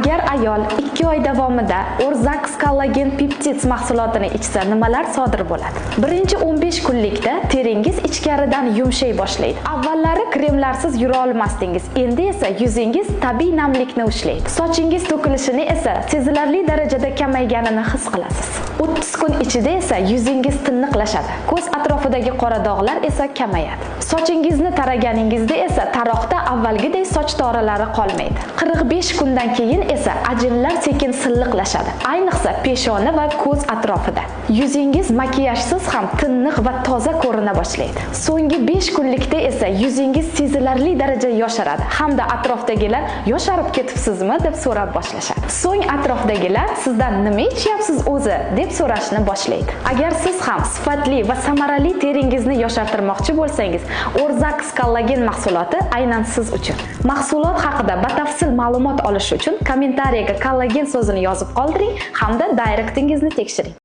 Agar ayol 2 oy davomida Orzax kollagen peptid mahsulotini ichsa, nimalar sodir bo'ladi? Birinchi 15 kunlikda teringiz ichkaridan yumshay boshlaydi. Avvallari kremlarsiz yura olmasdingiz. Endi esa yuzingiz tabiiy namlikni ushlaydi. Sochingiz to'kilishini esa sezilarli darajada kamayganini his qilasiz. 30 kun ichida esa yuzingiz tiniqlashadi. Ko'z atrofidagi qora dog'lar esa kamayadi. Sochingizni taraganingizda esa taroqda avvalgiday soch tolalari qolmaydi. 45 kundan keyin esa ajinlar sekin silliqlashadi. Ayniqsa peshona va ko'z atrofida. Yuzingiz makiyajsiz ham tiniq va toza ko'rina boshlaydi. So'nggi 5 kunlikda esa yuzingiz sezilarli darajada yosharadi hamda atrofdagilar "Yosharib ketibsizmi?" deb so'rab boshlashadi. So'ng atrofdagilar sizdan "Nima ichyapsiz o'zi?" deb so'rashni boshlaydi. Agar siz ham sifatli va samarali teringizni yoshartirmoqchi bo'lsangiz, Orzax kollagen mahsuloti aynan siz uchun. Mahsulot haqida batafsil ma'lumot olish uchun kommentariyaga "kollagen" so'zini yozib qoldiring hamda direktingizni tekshiring.